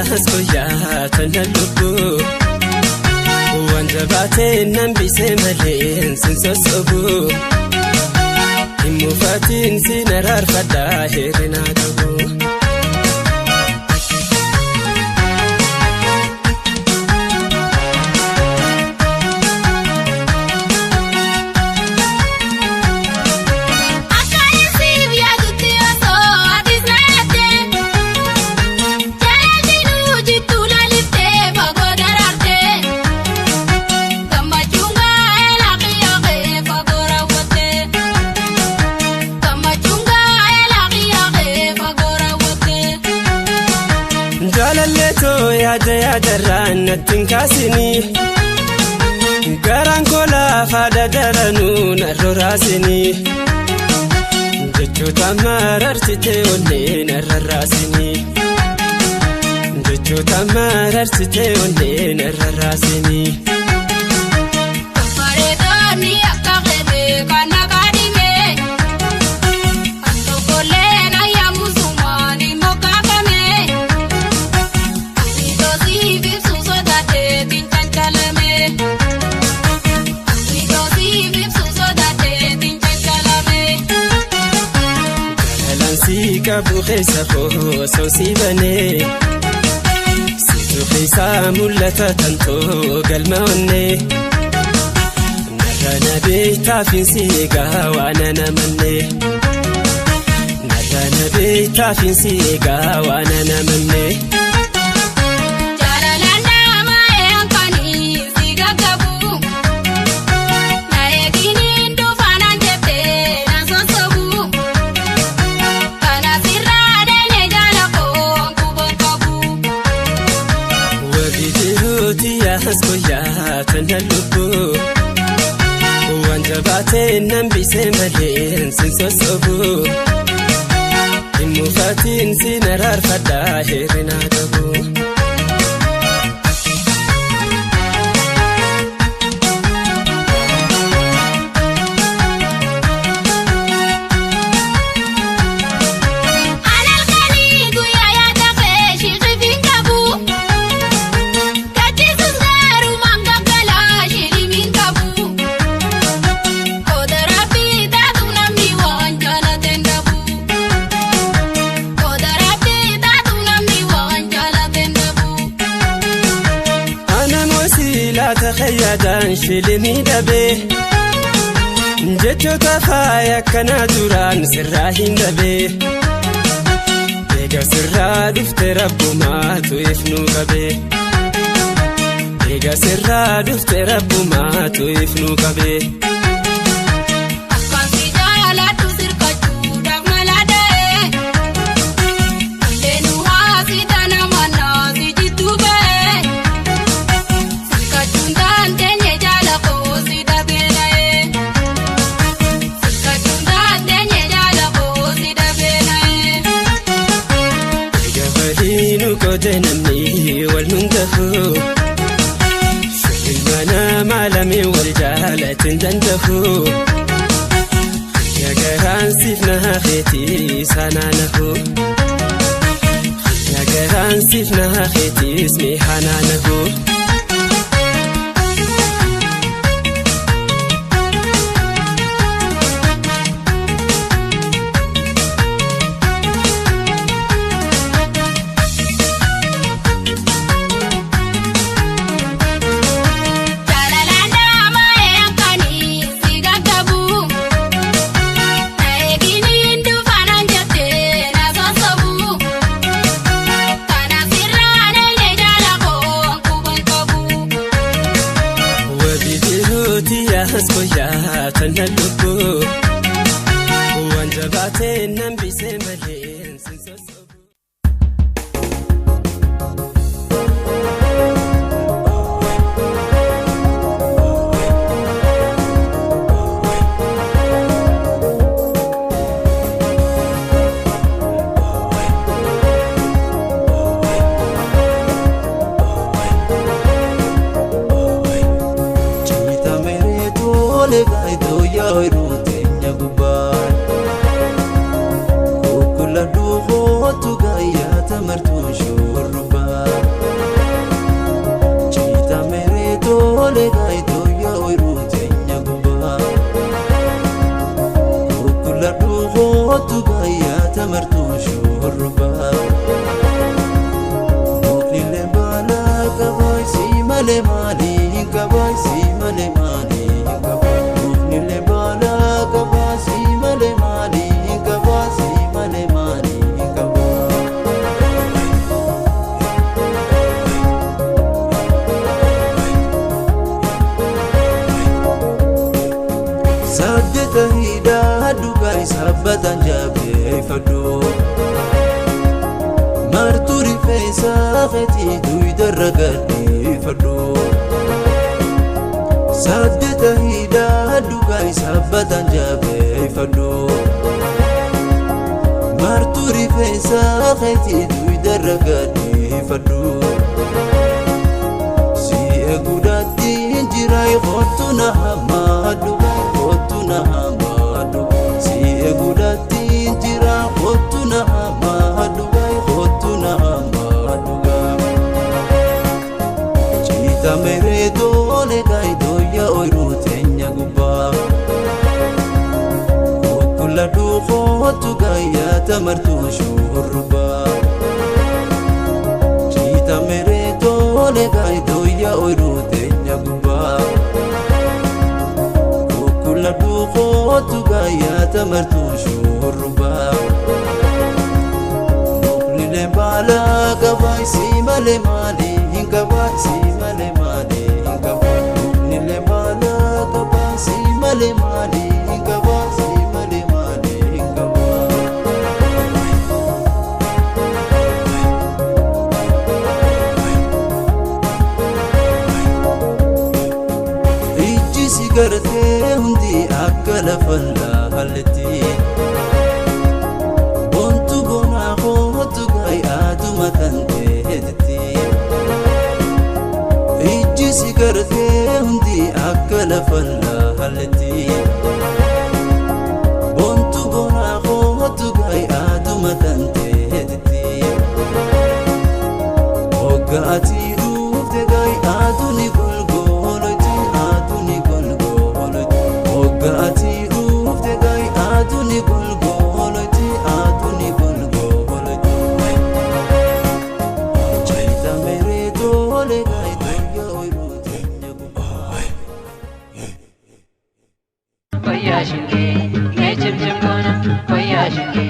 yaas guyyaa tana lubbuu waan jabaatee nan bisee malee sin sossobu hin mufatiin sin araarfadhaa hir'inaa qabu. Jaalalleetoo yaada yaadarraan natti hin kaasinii garaan koo laafaa dadaranuu narra raasinii jechoota mararsitee onnee narra raasinii jechoota mararsitee onnee narra raasinii. Bareedoonni akka qeebee kan naqaadhime kan tokkollee na yaamusumaan hin moggaafame. Ani toosii ibsuu sodaateetiin cancalame. Ani toosii ibsuu sodaateetiin cancalame. Jaalalaan qabu keessa koo osoo si banee situ keessaa mul'ata tantoo galma onnee narra na beektaafin si eegaa waan ana mannee narra na beektaafin si eegaa waan ana mannee. Jaalalaan nama eeyankanii si gaggabu. Na eeginiin dhufaanaan jettee na sossobu. Kana sirraa deemee jaala koo kuban qabu. Wabii jiruuti yaas guyyaa tana lubbuu waan jabaatee nan bisee malee sin sossobu hin mufatiin sin araarfadhaa hir'inaa qabu. Alalkanii guyyaa yaada kee shiqifiin qabu. Gachiisus garuu mangagalaa shilimiin qabu. Kooda rabbii taatu namni waan jaalateen dhabu. Kooda rabbii taatu namni waan jaalateen dhabu. Aannan wasiilaa xayyaadhaan shilimii dhabee jechoota faaya akkanaa duraan sirraa hin dhabee eega sirraa dhufte rabbumaatu ifnuu qabee eega sirraa dhufte rabbumaatu ifnuu qabee. Akkaan si jaaladhu sirkachuudhaaf mala dha'ee. Leenuu haasita nama naasi jidduu ba'ee. Sirkachuun daandeenye jaala koo si dhabee na'ee. Sirkachuun daandeenye jaala koo si dhabee na'ee. Eega waliin qoode namni wal hundafu ilma namaa lameen wal jaalatin dandafu xiyya garaan siif naa keetii sanaa nafu xiyya garaan siif naa keetiis mee hanaa nafu. Jaalalaan nama eeyankanii si gaggabu. Na eeginiin dhufaanaan jettee na sossobu. Kana sirraa deemee jaala koo kuban qabu. Wabii jiruuti yaas guyyaa tana lubbuu waan jabaatee nan bisee malee sin sossobu. Cita mere tole gai do yo shurrubbaa. Mukni baala qabaa si malee maali qabaa si malee maali qabaa. Mukni baala qabaa si malee maali qabaa si malee maali qabaa. Saddeta hidhaa dhugaa sabbatan jabeeffadhu. Martuu rifeensa keetii duydarra gadhiifadhu. Saddeta hidhaa dhugaa sabbatan jabeeffadhu. Martuu rifeensa keetii duydarra gadhiifadhu. Si eeguudhaatti jira kottu na hammaadhu kottu na hammaadhu. Si eeguudhaatti jira kottu na hammaadhu kottu na hammaadhu. Ciita meree doole gaayidooyya ooyiruu teenya gubbaa. Kukkuladhu kottu gaayyaa tamartuu shurrubbaa. Ciita meree doole gaayidooyya ooyiruu teenya gubbaa. Kukkuladhu kottu gaayyaa tamartuu shurrubbaa. Mukni baala qabaa si malee maali hin qabaa si malee maali hin qabaa. Mukni baala qabaa si malee maali hin qabaa si malee maali hin qabaa. Ijji si gartee hundi akka lafa laalletti. Boontu bonaa kootu gaayyaatuma kan ta'etti. Ijji si gartee hundi akka lafa laalletti. Boontu bonaa kootu gaayyaatuma kan ta'etti. Hoggaati dhufte gaayyaatu ni golgoloti aatu ni golgoloti. Hoggaati dhufte gaayyaatu ni golgoloti aatu ni golgoloti. Chaita meree tole gaayyaatu ooyiruu teenya gubbaa. Koyyaa shingee mee cimcim goona koyyaa shingee.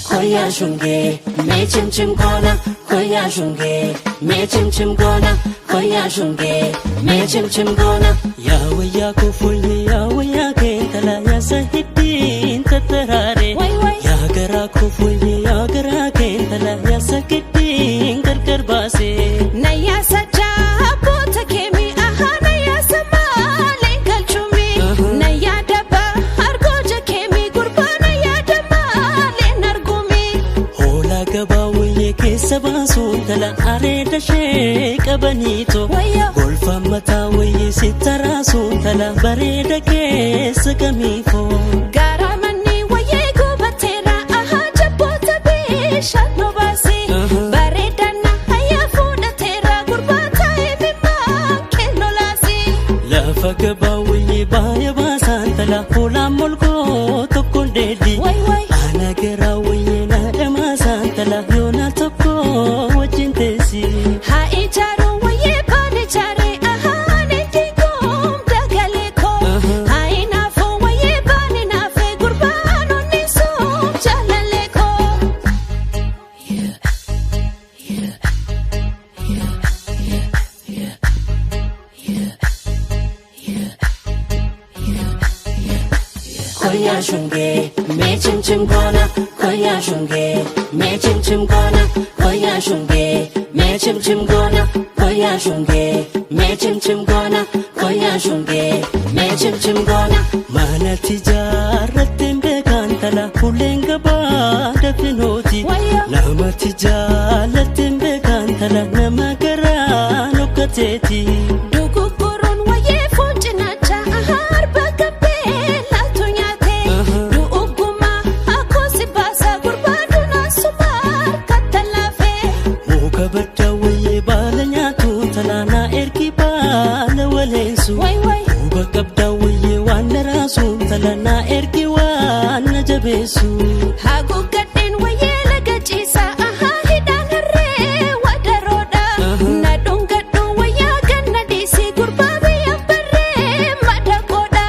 Koyyaa shungee mee cimcim goona koyyaa shungee mee cimcim goona koyyaa shungee mee cimcim goona. Yaa wayyaa koo fuulli yaa wayyaa keentala yaa sahiddiin tattaraare. Yaa garaa koo fuulli yaa garaa keentala yaa sakiddiin gargar baase. Hoolaa gabaa wayyee keessa baasuun tala areeda ishee qabaniito. Golfaan mataa wayyee sitti raasuun tala bareeda keessa kamiifoo. Lafa gabaa wayyee baaya baasaan tala hoolaan molgoo tokkoon dheedhi. Ana garaa wayyee na dhamaasaan tala yoona tokko wajjin teessi. Haa ijaaru wayyee baal ijaare ahaan itti goomda galee koo. Haa inaafuu wayyee baal inaafee gurbaan onni suuf jaalallee koo. Koyyaa shungee mee cimcim goona koyyaa shungee mee cimcim goona koyyaa shungee mee cimcim goona koyyaa shungee mee cimcim goona koyyaa shungee mee cimcim goona. Manatti jaarratteen beekan tala uleen gabaa dafinooti. Namatti jaallatteen beekan tala nama garaa nokkateeti. Duguggura. balleessu. Way way. Quba qabdaa wayyee waan na raasu intala naa ergi waan na jabeessu. Haguuggadheen wayyee laga ciisaa ahaa hidhaan harree wadaroodha. Na dhungadhu wayyaa ganna dhiisii gurbaa biyyaan barree madaqoodha.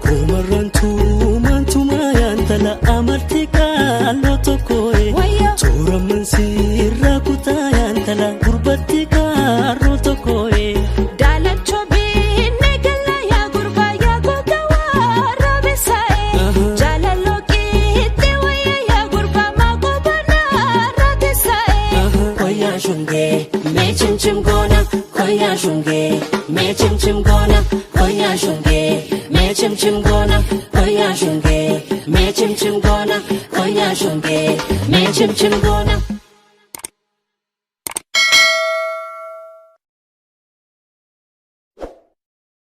Kumarraan tuumaan tumaa yaantala amartii qalloo tokkooye. Wayyoo. Toora mansiirraa kutaa yaantala gurbatti qarroo tokkooye. Daalachoo biinne gala yaa gurbaa yaa goga waraabeessaaye. Jaalaloo qiixxee wayyaa yaa gurbaa maagoo banaa raateessaaye. Koyaa shungee mee chimchim goona koyaa shungee mee chimchim goona koyaa shungee mee chimchim goona koyaa shungee mee chimchim goona koyaa shungee mee chimchim goona.